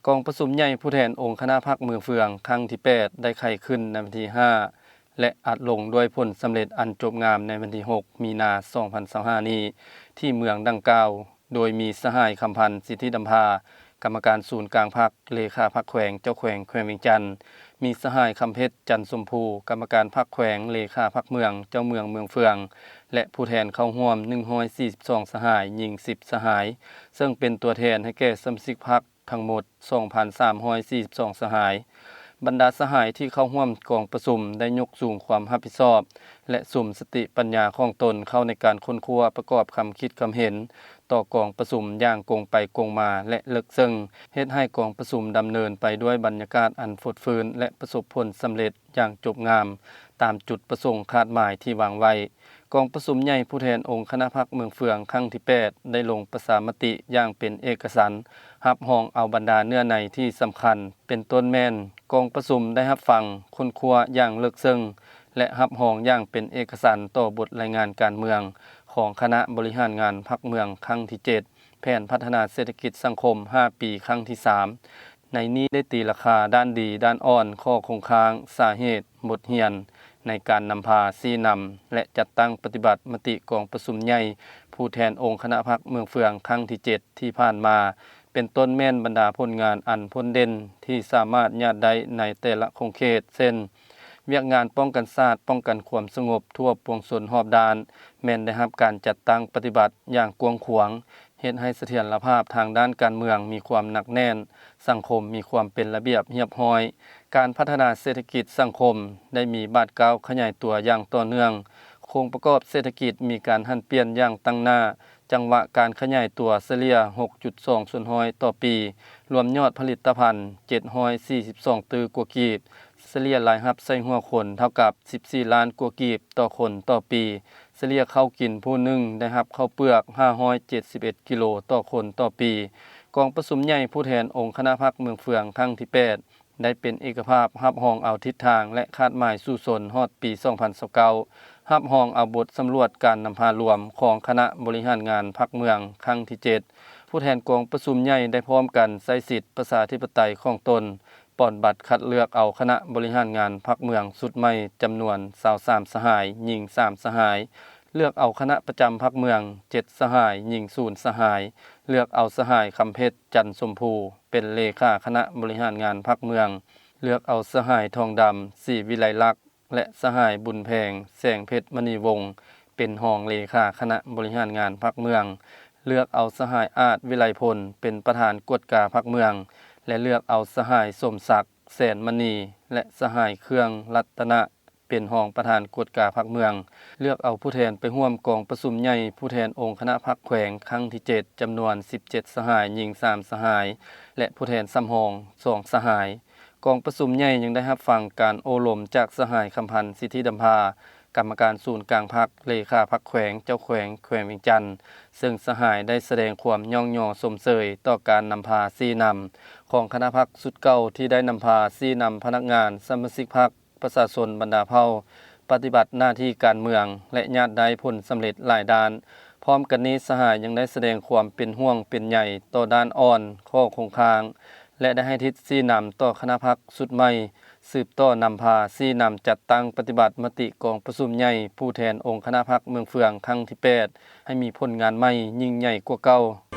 ກອງປະຊຸມໃຫຍ່ຜູ້ແທນອົງຄະນະພັກເມືອງເຟືອງ ຄັ້ງທີແປດ ໄດ້ໄຂຂຶ້ນໃນວັນທີຫ້າ ແລະ ອັດລົງດ້ວຍຜົນສຳເລັດອັນຈົບງາມໃນວັນທີຫົກ ມີນາ ສອງພັນຊາວຫ້າ ນີ້ ທີ່ເມືອງດັ່ງກ່າວ ໂດຍມີສະຫາຍ ຄຳພັນ ສິດທິດຳພາ ກຳມະການສູນກາງພັກ, ເລຂາພັກແຂວງ, ເຈົ້າແຂວງແຂວງວຽງຈັນ, ມີສະຫາຍ ຄຳເພັດ ຈັນຊົມພູ ກຳມະການພັກແຂວງ, ເລຂາພັກເມືອງ, ເຈົ້າເມືອງເມືອງເຟືອງ ແລະ ຜູ້ແທນເຂົ້າຮ່ວມ ໜຶ່ງຮ້ອຍສີ່ສິບສອງ ສະຫາຍ, ຍິງ ສິບ ສະຫາຍ, ເຊິ່ງເປັນຕົວແທນໃຫ້ແກ່ສະມາຊິກພັກ ທັງໝົດ ສອງພັນສາມຮ້ອຍສີ່ສິບສອງ ສະຫາຍ. ບັນດາສະຫາຍທີ່ເຂົ້າຮ່ວມກອງປະຊຸມໄດ້ຍົກສູງຄວາມຮັບຜິດຊອບ ແລະ ສຸມສະຕິປັນຍາຂອງຕົນເຂົ້າໃນການຄົ້ນຄວ້າປະກອບຄຳຄິດຄຳເຫັນຕໍ່ກອງປະຊຸມຢ່າງກົງໄປກົງມາ ແລະ ເລິກເຊິ່ງ, ເຮັດໃຫ້ກອງປະຊຸມດຳເນີນໄປດ້ວຍບັນຍາກາດອັນຟົດຟື້ນ ແລະ ປະສົບຜົນສຳເລັດຢ່າງຈົບງາມຕາມຈຸດປະສົງຄາດໝາຍທີ່ວາງໄວ້. ກອງປະຊຸມໃຫຍ່ຜູ້ແທນອົງຄະນະພັກເມືອງເຟືອງ ຄັ້ງທີແປດ ໄດ້ລົງປະຊາມະຕິຢ່າງເປັນເອກະສັນ ຮັບຮອງເອົາບັນດາເນື້ອໃນທີ່ສຳຄັນ ເປັນຕົ້ນແມ່ນ ກອງປະຊຸມໄດ້ຮັບຟັງ, ຄົ້ນຄວ້າຢ່າງເລິກເຊິ່ງ ແລະ ຮັບຮອງຢ່າງເປັນເອກະສັນຕໍ່ບົດລາຍງານການເມືອງຂອງຄະນະບໍລິຫານງານພັກເມືອງ ຄັ້ງທີເຈັດ, ແຜນພັດທະນາເສດຖະກິດສັງຄົມຫ້າປີ ຄັ້ງທີສາມ. ໃນນີ້ໄດ້ຕີລາຄາດ້ານດີ, ດ້ານອ່ອນ, ຂໍ້ຄົງຄ້າງ, ສາເຫດ, ບົດຮຽນໃນການນຳພາຊີ້ນຳ ແລະ ຈັດຕັ້ງປະຕິບັດມະຕິກອງປະຊຸມໃຫຍ່ຜູ້ແທນອົງຄະນະພັກເມືອງເຟືອງ ຄັ້ງທີເຈັດ ທີ່ຜ່ານມາ, ເປັນຕົ້ນແມ່ນບັນດາຜົນງານອັນພົ້ນເດັ່ນທີ່ສາມາດຍາດໄດ້ໃນແຕ່ລະຂົງເຂດ ເຊັ່ນ: ວຽກງານປ້ອງກັນຊາດ, ປ້ອງກັນຄວາມສະຫງົບທົ່ວປວງຊົນຮອບດ້ານ ແມ່ນໄດ້ຮັບການຈັດຕັ້ງປະຕິບັດຢ່າງກວ້າງຂວາງ, ເຮັດໃຫ້ສະຖຽນລະພາບທາງດ້ານການເມືອງມີຄວາມໜັກແໜ້ນ, ສັງຄົມມີຄວາມເປັນລະບຽບຮຽບຮ້ອຍ, ການພັດທະນາເສດຖະກິດສັງຄົມໄດ້ມີບາດກ້າວຂະຫຍາຍຕົວຢ່າງຕໍ່ເນື່ອງ, ໂຄງປະກອບເສດຖະກິດມີການຫັນປ່ຽນຢ່າງຕັ້ງໜ້າ, ຈັງຫວະການຂະຫຍາຍຕົວສະເລ່ຍ ຫົກຈຸດສອງສ່ວນຮ້ອຍຕໍ່ປີ, ລວມຍອດຜະລິດຕະພັນ ເຈັດຮ້ອຍສີ່ສິບສອງຕື້ກວ່າກີບ, ສະເລ່ຍລາຍຮັບໃສ່ຫົວຄົນເທົ່າກັບ ສິບສີ່ລ້ານກວ່າກີບຕໍ່ຄົນຕໍ່ປີ, ສະເລ່ຍເຂົ້າກິນຜູ້ໜຶ່ງໄດ້ຮັບເຂົ້າເປືອກ ຫ້າຮ້ອຍເຈັດສິບເອັດກິໂລຕໍ່ຄົນຕໍ່ປີ. ກອງປະຊຸມໃຫຍ່ຜູ້ແທນອົງຄະນະພັກເມືອງເຟືອງ ຄັ້ງທີແປດ ໄດ້ເປັນເອກະພາບຮັບຮອງເອົາທິດທາງ ແລະ ຄາດໝາຍສູ້ຊົນຮອດປີສອງພັນຊາວເກົ້າ, ຮັບຮອງເອົາບົດສຳຫຼວດການນຳພາລວມຂອງຄະນະບໍລິຫານງານພັກເມືອງ ຄັ້ງທີເຈັດ. ຜູ້ແທນກອງປະຊຸມໃຫຍ່ໄດ້ພ້ອມກັນໃຊ້ສິດປະຊາທິປະໄຕຂອງຕົນ, ປ່ອນບັດຄັດເລືອກເອົາຄະນະບໍລິຫານງານພັກເມືອງຊຸດໃໝ່ຈຳນວນຊາວສາມສະຫາຍ, ຍິງສາມສະຫາຍ, ເລືອກເອົາຄະນະປະຈຳພັກເມືອງເຈັດສະຫາຍ, ຍິງສູນສະຫາຍ, ເລືອກເອົາສະຫາຍ ຄຳເພັດ ຈັນຊົມພູ ເປັນເລຂາຄະນະບໍລິຫານງານພັກເມືອງ, ເລືອກເອົາສະຫາຍ ທອງດຳ ສີວິໄລລັກ ແລະ ສະຫາຍ ບຸນແພງ ແສງເພັດມະນີວົງ ເປັນຮອງເລຂາຄະນະບໍລິຫານງານພັກເມືອງ, ເລືອກເອົາສະຫາຍ ອາດ ວິໄລພົນ ເປັນປະທານກວດກາພັກເມືອງ ແລະ ເລືອກເອົາສະຫາຍ ສົມສັກ ແສນມະນີ ແລະ ສະຫາຍ ເຄືອງ ລັດຕະນະ ເປັນຮອງປະທານກວດກາພັກເມືອງ, ເລືອກເອົາຜູ້ແທນໄປຮ່ວມກອງປະຊຸມໃຫຍ່ຜູ້ແທນອົງຄະນະພັກແຂວງຄັ້ງທີເຈັດ ຈຳນວນສິບເຈັດສະຫາຍ, ຍິງສາມສະຫາຍ ແລະ ຜູ້ແທນສຳຮອງສອງສະຫາຍ. ກອງປະຊຸມໃຫຍ່ຍັງໄດ້ຮັບຟັງການໂອ້ລົມຈາກສະຫາຍ ຄຳພັນ ສິດທິດຳພາ ກຳມະການສູນກາງພັກ, ເລຂາພັກແຂວງ, ເຈົ້າແຂວງແຂວງວຽງຈັນ, ເຊິ່ງສະຫາຍໄດ້ສະແດງຄວາມຍ້ອງຍໍຊົມເຊີຍຕໍ່ການນຳພາຊີ້ນຳຂອງຄະນະພັກຊຸດເກົ່າທີ່ໄດ້ນຳພາຊີ້ນຳພະນັກງານ, ສະມາຊິກພັກ, ປະຊາຊົນບັນດາເຜົ່າ ປະຕິບັດໜ້າທີ່ການເມືອງ ແລະ ຍາດໄດ້ຜົນສຳເລັດຫຼາຍດ້ານ. ພ້ອມກັນນີ້, ສະຫາຍຍັງໄດ້ສະແດງຄວາມເປັນຫ່ວງເປັນໃຍຕໍ່ດ້ານອ່ອນ, ຂໍ້ຄົງຄ້າງ ແລະ ໄດ້ໃຫ້ທິດຊີ້ນຳຕໍ່ຄະນະພັກຊຸດໃໝ່ ສືບຕໍ່ນຳພາຊີ້ນຳຈັດຕັ້ງປະຕິບັດມະຕິກອງປະຊຸມໃຫຍ່ຜູ້ແທນອົງຄະນະພັກເມືອງເຟືອງຄັ້ງທີແປດ ໃຫ້ມີຜົນງານໃໝ່ຍິ່ງໃຫຍ່ກວ່າເກົ່າ.